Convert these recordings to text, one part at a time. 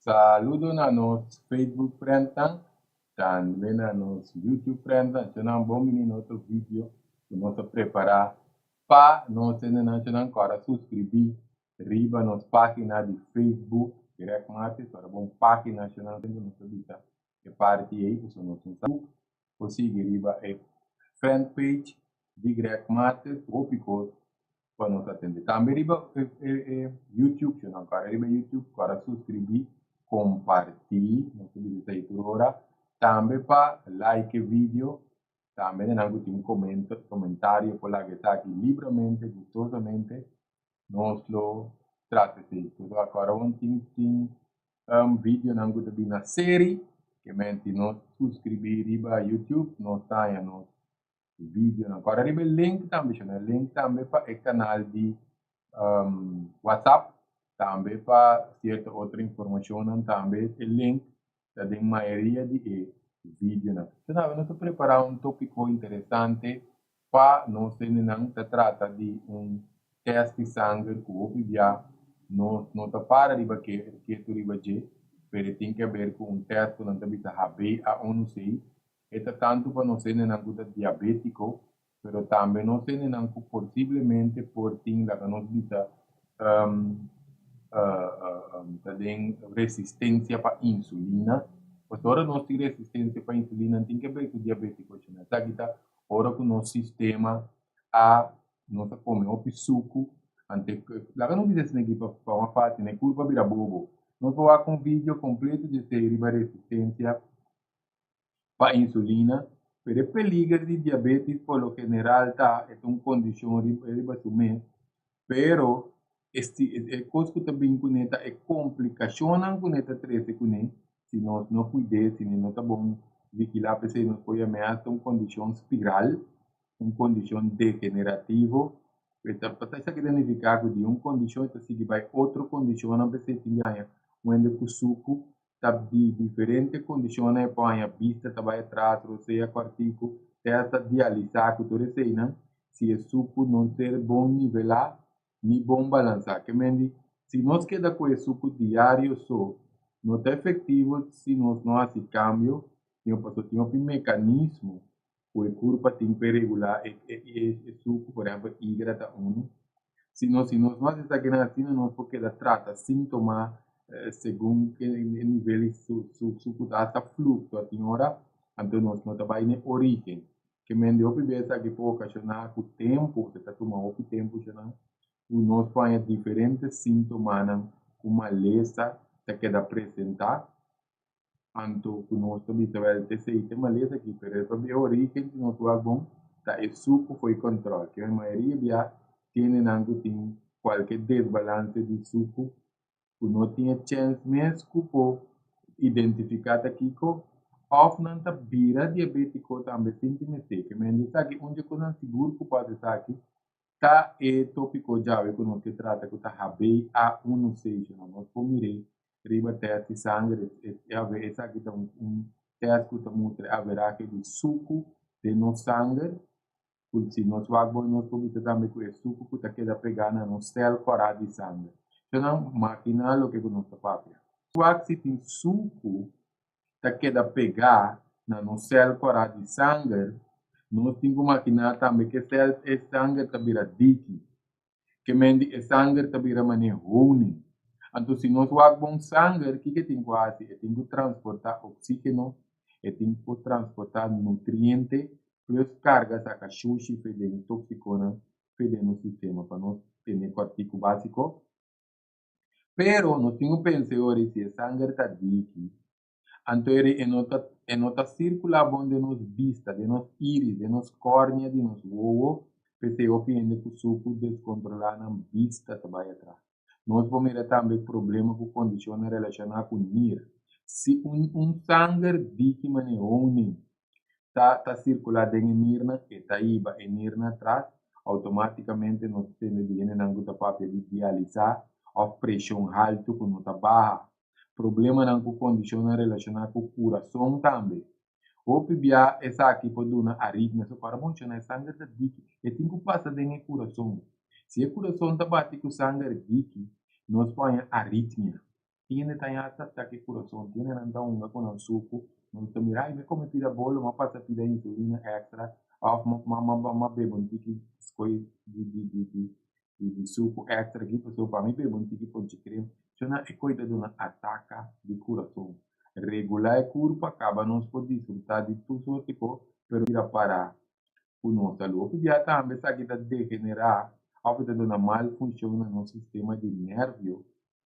Saludo na nos Facebook friendnan, tambe na nos YouTube friendnan. Nan bon bini na otro video ku nos a prepará pa nos hendenan. Nan kòrda suskribí riba nos página di Facebook, Greg Martis, ora bon página nan nos ta bisa e parti ei, pasobra nos no sa por sigui riba e friend page di Greg Martis, hopi kos pa nos atende. Tambe riba e YouTube, si nan kòrda riba YouTube, kòrda suskribí, kompartí, nos ta bisa esei tur ora. Tambe pa like e video, tambe nan ku tin komentario por laga esaki libramente, gustosamente, nos lo trata esei. Pasobra kòrda un tin videonan ku ta bin na seri, ke men si nos suskribí riba YouTube, nos ta haña nos videonan. Kòrda riba e link tambe, shona e link tambe pa e kanal di WhatsApp, tambe pa sierto otro informashonnan tambe e link ta den mayoria di e videonan. Shona, awe nos ta prepará un tópiko interesante pa nos hendenan. Ta trata di un tèst di sanger ku hopi bia nos no ta para riba ketu riba dje, pero e tin ke aber ku un tèst ku nan ta bisa HbA1c. E ta tantu pa nos hendenan ku ta diabétiko, pero tambe nos hendenan ku posiblemente por tin, laga nos bisa, ta den resistensia pa insulina. Pasobra ora nos tin resistensia pa insulina tin ke ber ku diabétiko. Esaki ta ora ku nos sistema a nos a kome hopi suku, ante laga nos bisa esei aki pa mas fásil, e kurpa bira bobo. Nos por wak un video kompleto di esei riba resistensia pa insulina, pero e peliger di diabetes por lo general ta e ta un kondishon riba su mes, pero e kos ku ta bin kuné ta e komplikashonnan ku ne ta trese kuné si nos no kuid'é, si no ta bon vigilá. P'esei nos por yam'é hasta un kondishon spiral, un kondishon degenerativo. Esaki ta nifiká ku di un kondishon e ta sigui bai otro kondishonnan. P'esei tin di haña un hende ku suku ta di diferente kondishonnan, e por haña bista ta bai atras, rosea kòrtiku, te hasta dialisá ku tur eseinan, si e suku no ser bon nivelá ni bon balansá. Ke men di, si nos keda ku e suku diario so, no ta efektivo si nos no hasi kambio, pasobra tin hopi mekanismo ku e kurpa tin pa e regulá e suku, por ehèmpel igra ta unu. Si nos no hasi esakinan asina, nos por keda trata síntoma segun e nivel di suku ta hasta fluktua tin ora, anto nos no ta bai na e orígen. Ke men di hopi bes esaki por okashoná ku tempu, ku ta tuma hopi tempu shonnan, ku nos por haña diferente síntomanan ku malesa ta keda presentá, anto ku nos ta bisa wèl ta esei ta e malesa aki, pero e pabia e orígen, si nos wak bon, ta e suku fo'i kòntròl. Ke mayoria bia tiendenan ku tin kualke desbalanse di suku ku no tin e chèns mes ku por identifiká ta kiko, òf nan ta bira diabétiko tambe sin tin mester. Ke men di esaki un dje kosnan sigur ku por hasi esaki ta e tópiko djawe ku nos ke trata, ku ta HbA1c. Nos por mir'é riba tèst di sanger. Esaki ta un tèst ku ta mustra e averahe di suku den nos sanger, ku si nos wak bon nos por bisa tambe ku e suku ku ta keda pegá na nos sèl kòrá di sanger. Nan makiná loke ku nos ta papia. Wak si tin suku ta keda pegá na nos sèl kòrá di sanger, nos tin ku makiná tambe ku e sèl e sanger ta bira diki. Ke men di e sanger ta bira manera honing. Anto si nos wak bon sanger, kiko e tin ku hasi? E tin ku transportá oksígeno, e tin ku transportá nutriente, plus karga saka shushi fe den tóksikonan fe den nos sistema pa nos tene kòrtiku básiko. Pero nos tin ku pensa e ora si e sanger ta diki, anto e no ta sirkulá bon den nos bista, den nos iris, den nos kòrnea di nos wowo. P'esei hopi hende ku suku deskontrolá, nan bista ta bai atras. Nos por mira tambe problema ku kondishonnan relashoná ku nir. Si un sanger diki manera honing ta sirkulá den e nirnan, e ta hiba e nirnan atras, outomátikamente nos ta tende di hendenan ku ta papia di dialisá òf preshon haltu ku no ta baha. Problemanan ku kondishonnan relashoná ku kurason tambe. Hopi bia esaki por duna aritmia. So para funshoná e sanger ta diki, e tin ku pasa den e kurason. Si e kurason ta bati ku sanger diki, nos por haña aritmia. Tin hende ta haña hasta atake kurason, tin hende nan ta hunga ku nan suku, nan ta mira, ay mi kome pida bolo, mi a pasa pida insulina extra, òf mi a bebe un tiki skoi di suku extra aki, pasobra pa mi bebe un tiki ponchi krem, shona e koi ta duna ataka di kurason. Regulá e kurpa, kaba nos por disfrutá di tur sorti kos, pero bira pará ku nos salú. Hopi bia tambe esaki ta degenerá òf e ta duna mal funshon na nos sistema di nèrvio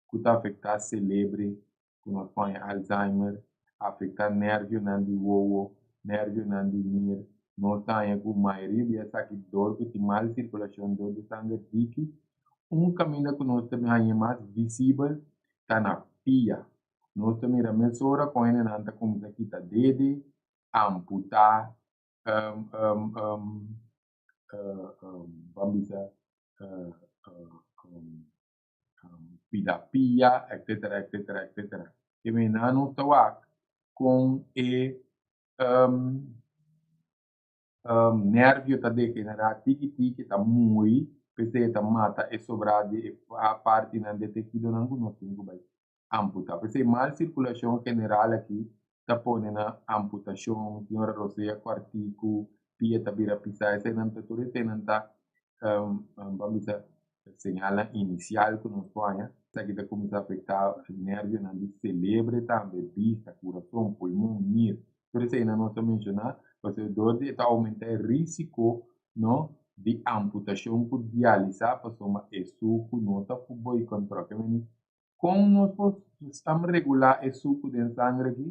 ku ta afektá selebre, ku nos pone Alzheimer, afektá nèrvionan di wowo, nèrvionan di nir. Nos ta haña ku mayoria di esaki dor ku tin mal sirkulashon dor di sanger diki. Un kaminda ku nos ta haña mas visibel ta na pia. Nos ta mira mesora kon hendenan ta kuminsá kita dede, amputá, ban bisa pida pia etcetera etcetera etcetera ke mena nos ta wak kon e nervio ta degenerá tiki tiki ta muri p'esei e ta mata e sobrá di e partinan di e tehidonan ku nos tin ku bai amputá. P'esei mal sirkulashon general aki ta pone na amputashon, tin ora rosea kuartiku, pia ta bira pisá, eseinan ta tur eseinan ta ban bisa señalnan inisial ku nos por haña. Esaki ta kuminsá afektá nervionan di selebre tambe, bista, kurason, pulmon, nir. Tur eseinan nos ta menshoná pasobra dor di e ta oumentá e risiko no di amputashon ku dialisá pasobra e suku no ta por bai kòntròl. Kon nos por regulá e suku den sangre aki?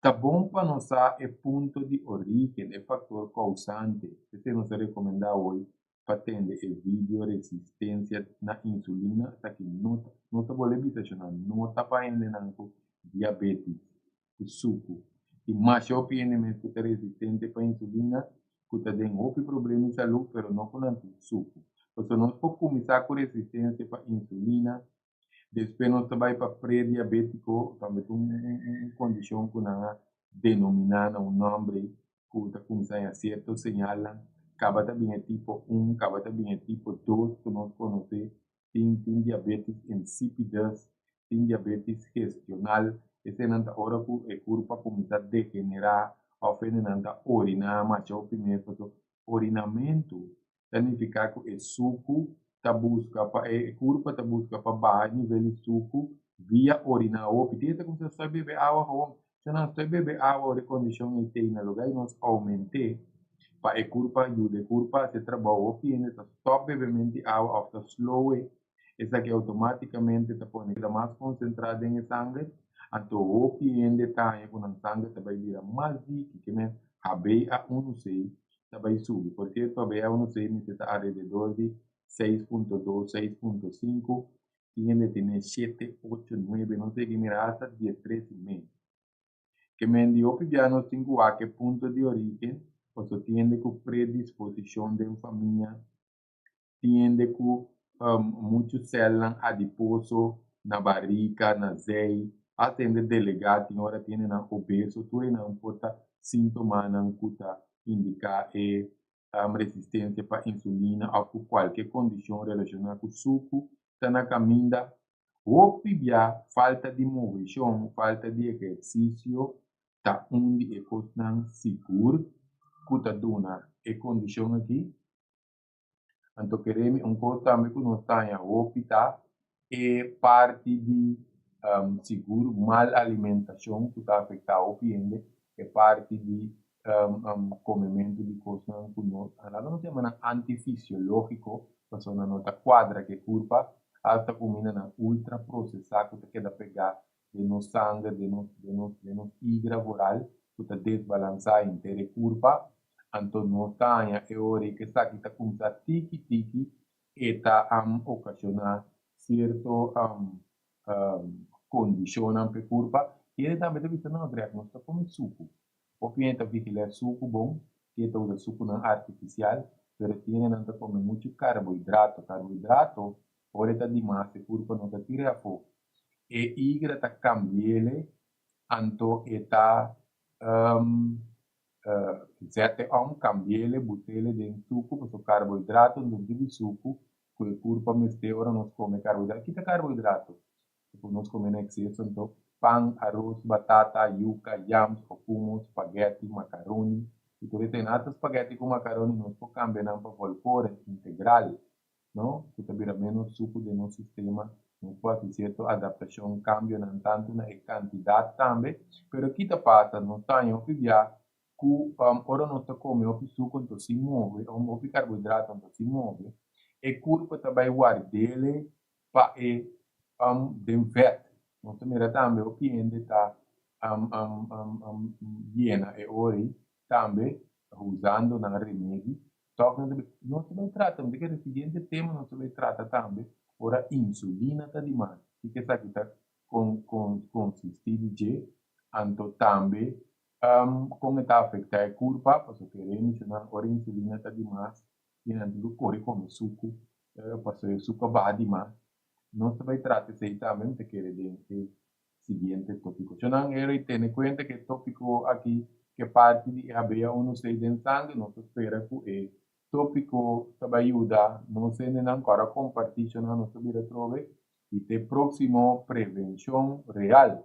Ta bon pa nos sa e punto di orígen, e faktor kousante. P'esei nos ta rekomendá awor pa tende e video Resistensia na Insulina. Esaki no ta, nos ta bolbe bisa shona, no ta pa hendenan ku diabetis, ku suku. Tin masha hopi hende mes ku ta resistente pa insulina, ku ta den hopi problema di salú, pero no ku nan tin suku. Pasobra nos por kuminsá ku resistensia pa insulina, despues nos ta bai pa prediabétiko, tambe ta un kondishon ku nan a denominá na un nòmber ei, ku ta kuminsá haña sierto señalnan, kaba ta bin e tipo un, kaba ta bin e tipo dos ku nos konosé, tin tin diabetes insipidus, tin diabetes gestional, eseinan ta ora ku e kurpa kuminsá degenerá òf hendenan ta oriná masha hopi mes, pasobra orinamentu ta nifiká ku e suku ta buska pa e kurpa ta buska pa baha e nivel di suku via oriná hopi. Tin hende ta kuminsá stoi bebe awa gewoon, si nan stoi bebe awa ora e kondishon ei tei na lugá i nos oument'é pa e kurpa yuda e kurpa hasi e trabou. Hopi hende ta stòp bebemento di awa òf ta slow e, esaki outomátikamente ta pone keda mas konsentrá den e sanger, anto hopi hende ta haña ku nan sanger ta bai bira mas diki, ke men HbA1c ta bai subi. Por sierto HbA1c mester ta alrededor di 6.2, 6.5, tin hende tene shete, ocho, nuebe, nos yega mira hasta diestres i mei. Ke men di hopi bia nos tin ku wak e punto di origen, pasobra tin hende ku predisposishon den famia, tin hende ku muchu sèlnan adiposo na barika, na zei, hasta hende delegá tin ora tin hendenan obeso, tur einan por ta síntomanan ku ta indiká e resistensia pa insulina òf ku kualke kondishon relashoná ku suku ta na kaminda. Hopi bia falta di moveshon, falta di ehersisio ta un di e kosnan sigur ku ta duna e kondishon aki. Anto keremi un kos tambe ku nos ta haña hopi ta e parti di sigur mal alimentashon ku ta afektá hopi hende, e parti di komementu di kosnan ku no laga nos yama nan antifisiológiko pasobra nan no ta kuadra ku e kurpa, asta kumindanan ultra prosesá ku ta keda pegá den nos sanger, den nos den nos den nos igra voral ku ta desbalansá henter e kurpa, anto nos ta haña e ora ei ku esaki ta kuminsá tiki tiki e ta okashoná sierto kondishonnan pa e kurpa. Hende tambe ta bisa, no Greg, nos ta kome suku. Hopi hende ta vigilá e suku bon, tin ta usa sukunan artifisial, pero tin hendenan ta kome muchu karbohidrato. Karbohidrato ora e ta dimas e kurpa no ta tira afó. E igra ta kambi'ele, anto e ta zet e om, kambi'ele, but'ele den suku, pasobra karbohidrato no ta di suku ku e kurpa mester ora nos kome karbohidrato. Kita karbohidrato? Ku nos kome na ekseso anto pan, aros, batata, yuka, yams, ofumo, spaghetti, makaroni i tur esei. Hasta spaghetti ku makaroni nos por kambia nan pa volkoren integral, no? Ku ta bira menos suku den nos sistema. Nos por hasi sierto adaptashon, kambionan tantu na e kantidat tambe. Pero ki ta pasa? Nos ta haña hopi bia ku ora nos ta kome hopi suku anto sin move, hopi karbohidrato anto sin move, e kurpa ta bai ward'ele pa e den vet. Nos ta mira tambe hopi hende ta yena e ora ei tambe usando nan remedi. Tòg nos ta bai nos ta bai trata, mi ta kere siguiente tema nos ta bai trata tambe ora insulina ta di mas. Kiko esaki ta konsistí di dje? Anto tambe kon e ta afektá e kurpa, pasobra kere menshoná ora insulina ta di mas i nan tin ku kore kome suku pasobra e suku a baha dimas. Nos ta bai trata esei tambe, mi ta kere den e siguiente topiko. Shonnan ero i tene kuenta ku e topiko aki ke parti di e HbA1c den sangre. Nos ta spera ku e topiko ta bai yuda nos hendenan ku ora kompartí shonnan nos ta bira atrobe i te próksimo Prevenshon Real.